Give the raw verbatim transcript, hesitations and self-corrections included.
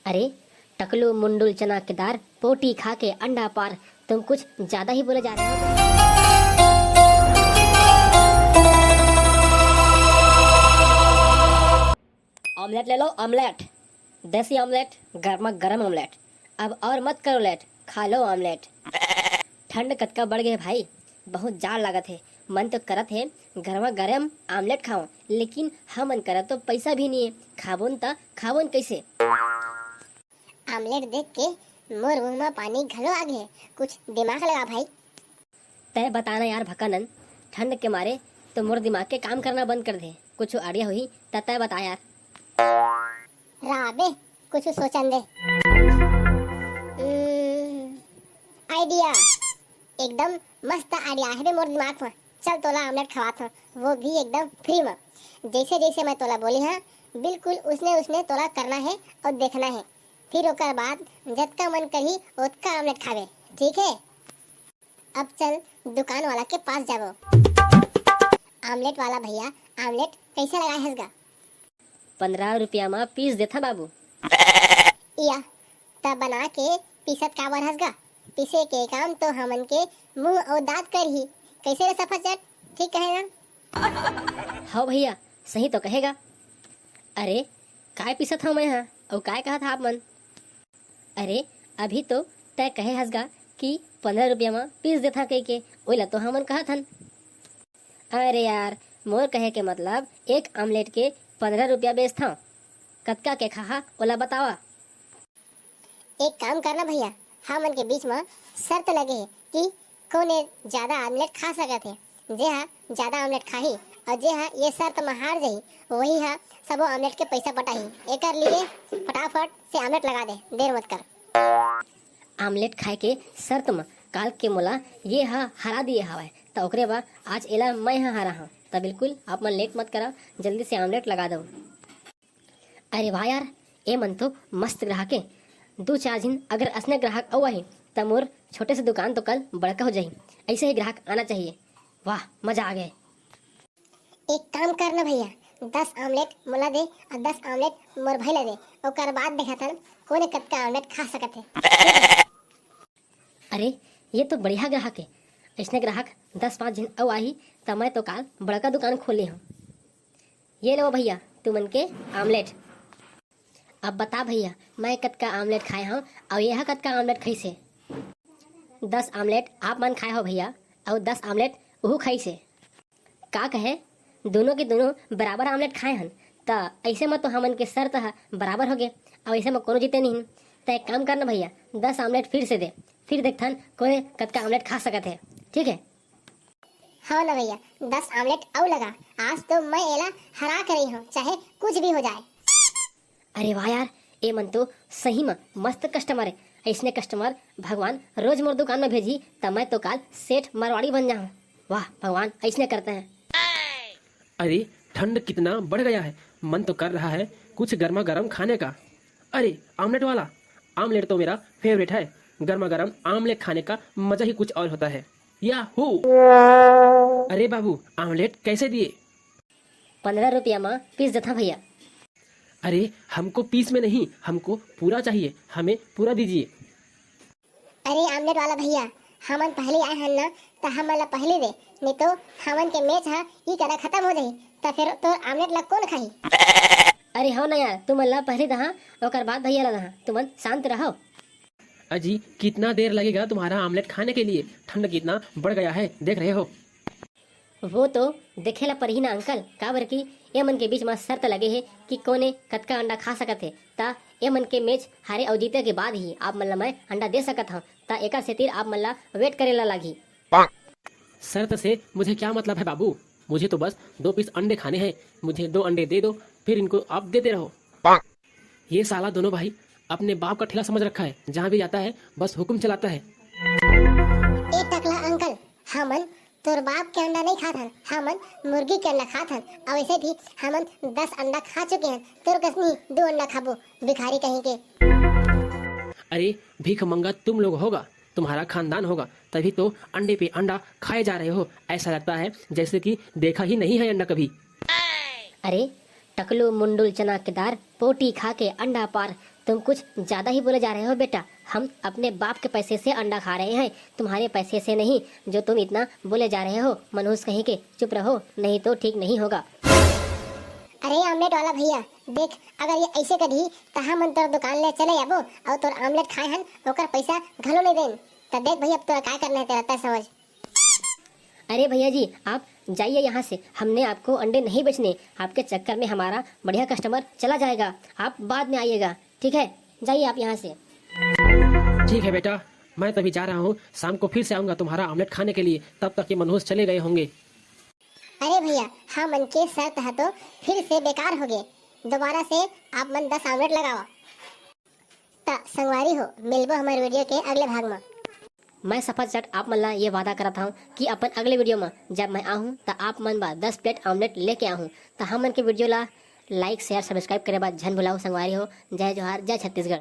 अरे, टकलू मुंडुल चना के दार, पोटी खा के अंडा पार, तुम कुछ ज्यादा ही बोले जा रहे हो। ऑमलेट ले लो, ऑमलेट, देसी ऑमलेट, गर्मा गर्म ऑमलेट। अब और मत करो लेट, खा लो ऑमलेट। ठंड कतका बढ़ गए भाई, बहुत जाड़ लागत है। मन तो करत है गर्मा गर्म ऑमलेट खाओ, लेकिन हमन करत तो पैसा भी नहीं है। खाबोन त खाबोन कैसे? ऑमलेट देख के मोर मुंह में पानी घलो आ गए। कुछ दिमाग लगा भाई। तय बताना यार भकानंद, ठंड के मारे तो मोर दिमाग के काम करना बंद कर दे। कुछ आइडिया हुई त तय बता यार। राबे, कुछ सोचन दे। हम्म, आइडिया। एकदम मस्त आइडिया है बे मोर दिमाग में। चल तोला ऑमलेट खवात हूँ, वो भी एकदम फ्री में। जैसे जैसे मैं तोला बोली हाँ, बिल्कुल उसने उसने तोला करना है और देखना है। फिर ओकर बाद जतका मन करही ओतका ऑमलेट खावे, ठीक है? अब चल दुकान वाला के पास जाबो। ऑमलेट वाला भैया, ऑमलेट कैसे लगाए हस गा? पंद्रह रुपया मा पीस देथा बाबू। या, त बना के पीसत काबर हस गा? पीसे के काम तो हमन के मुंह अउ दांत करही। कैसे रे सफरचट, ठीक कहे ना? हव भैया, सही तो कहे गा। अरे, काय पीसत हव मैं हा, अउ काय कहत हा आप मन? अरे, अभी तो तय कहे हस गा कि पंद्रह रुपया मा पीस देथा कहिके, ओला तो हमन कहत हन। अरे यार, मोर कहे के मतलब एक आमलेट के पंद्रह रुपया बेचथव। कतका के खाहा, ओला बतावा। एक काम करना भैया, हमन के बीच म शर्त लगे हे कि कोने ज्यादा आमलेट खा सकत हे। जे हा ज्यादा आमलेट खाही अउ जे हा ये शर्त म हार जाही, वही हा सबो आमलेट के पैसा पटाही। एकर लिए फटाफट से आमलेट लगा दे, देर मत कर। आमलेट खाए के शर्त म काल के मोला ये हा हरा दिए हवय, त ओकरे बर आज एला मैं हा हरा हंव। त बिल्कुल आप मन लेट मत करा, जल्दी से आमलेट लगा दव। अरे वाह यार, ए मन तो मस्त ग्राहक ए। दू चार झिन अगर असने ग्राहक अउ आही, त मोर छोटे से दुकान तो कल बड़का हो जाही। ऐसे ही ग्राहक आना चाहिए। वाह, मजा आ गए। एक काम कर ना भैया, दस आमलेट मोला दे अउ दस आमलेट मोर भाई ला दे, ओकर बाद देखत हन कोने कतका आमलेट खा सकत हे। अरे, ये तो बढ़िया ग्राहक हे। अइसने ग्राहक दस पाँच झिन अउ आही, त मैं तो काल बड़का दुकान खोले हूँ। ये लो भैया, तुमन के आमलेट। अब बता भैया, मैं कतका आमलेट खाए हूँ अउ ये कतका आमलेट खाइसे? दस आमलेट आप मन खाए हो भैया, अउ दस आमलेट उहू खाइसे। का कहे, दोनों के दोनों बराबर आमलेट खाए हन, त ऐसे म तो हमन के शर्त ह बराबर हो गे, अउ ऐसे म कोनो जीते नहीं। त एक काम करना भैया, दस आमलेट फिर से दे, फिर देखथन कोने कतका आमलेट खा सकत हे, ठीक है? हाँ ना भैया, दस आमलेट अउ लगा, आज तो मैं एला हरा के रही हूँ, चाहे कुछ भी हो जाए। अरे वाह यार, ए मन तो सही म मस्त कस्टमर हे। ऐसने कस्टमर भगवान रोज मोर दुकान म भेजी, त मैं तो काल सेठ मारवाड़ी बन जाऊँ। वाह भगवान, ऐसने करते हैं। अरे, ठंड कितना बढ़ गया है, मन तो कर रहा है कुछ गर्मा गर्म खाने का। अरे, आमलेट वाला, आमलेट तो मेरा फेवरेट है। गर्मा गर्म आमलेट खाने का मजा ही कुछ और होता है। याहू! अरे बाबू, आमलेट कैसे दिए? पंद्रह रुपया मा पीस देथा भैया। अरे, हमको पीस में नहीं, हमको पूरा चाहिए, हमें पूरा दीजिए। अरे आमलेट वाला भैया, हमन पहली आए हन ना, त हमन ला पहली दे, नहीं तो हमन के मैच ह ई करा खत्म हो जाही, त फिर तोर आमलेट ला कौन खाही? अरे हो ना यार, तुमन ला पहली दहा, ओकर बाद भैया ला दहा, तुमन शांत रहो। अजी, कितना देर लगेगा तुम्हारा आमलेट खाने के लिए? ठंड कितना बढ़ गया है, देख रहे हो। वो तो देखे ला परही ना अंकल, काबर कि ए मन के बीच म शर्त लगे हे कि कोने कतका अंडा खा सकत हे। त ए मन के मैच हारे अउ जीते के बाद ही आप मन ला मैं अंडा दे सकत हव। त एकर सेतिर आप मन ला वेट करे ला लागही। शर्त से मुझे क्या मतलब है बाबू, मुझे तो बस दो पीस अंडे खाने हैं। मुझे दो अंडे दे दो, फिर इनको आप देते रहो। ये साला दोनों भाई अपने बाप का ठेला समझ रखा है, जहाँ भी जाता है बस हुक्म चलाता है। ए टकला अंकल, हमन तोर बाप के अंडा नहीं खात हन, हमन मुर्गी के अंडा खात हन। अउ वैसे भी हमन दस अंडा खा चुके हन, तोर कस नहीं दो अंडा खाबो, भिखारी कहीं के। अरे भीख मंगा तुम लोग होगा, तुम्हारा खानदान होगा, तभी तो अंडे पे अंडा खाए जा रहे हो। ऐसा लगता है जैसे कि देखा ही नहीं है अंडा कभी। अरे टकलू मुंडुल चना के दार, पोटी खा के अंडा पार, तुम कुछ ज्यादा ही बोले जा रहे हो बेटा। हम अपने बाप के पैसे से अंडा खा रहे हैं, तुम्हारे पैसे से नहीं, जो तुम इतना बोले जा रहे हो। मनहूस कहीं के, चुप रहो, नहीं तो ठीक नहीं होगा। अरे आमलेट वाला भैया, देख, अगर ये ऐसे करही त हमन तोर दुकान ले चले आबो अउ तोर आमलेट खाए हन, ओकर पैसा घलो नहीं देन। त देख भैया, अब तोरा काय करना है, तेरा तय समझ। अरे भैया जी, आप जाइए यहाँ से, हमने आपको अंडे नहीं बेचने। आपके चक्कर में हमारा बढ़िया कस्टमर चला जाएगा, आप बाद में आइएगा, ठीक है? जाइए आप यहाँ से। ठीक है बेटा, मैं तभी जा रहा हूँ, शाम को फिर से आऊंगा तुम्हारा आमलेट खाने के लिए। तब तक ये मनहूस चले गए होंगे। अरे भैया, हमन के शर्त ह तो फिर से बेकार हो गए। दोबारा से आप मन दस आमलेट लगावा। त संगवारी हो, मिलबो हमारे वीडियो के अगले भाग में। मैं सफाचट आप मन ला ये वादा करत हूँ कि अपन अगले वीडियो में जब मैं आहूँ त आप मन बर दस प्लेट आमलेट लेके आहूँ। त हमन के वीडियो ला लाइक, शेयर, सब्सक्राइब करे बर झन भुलाओ संगवारी हो। जय जोहार, जय छत्तीसगढ़।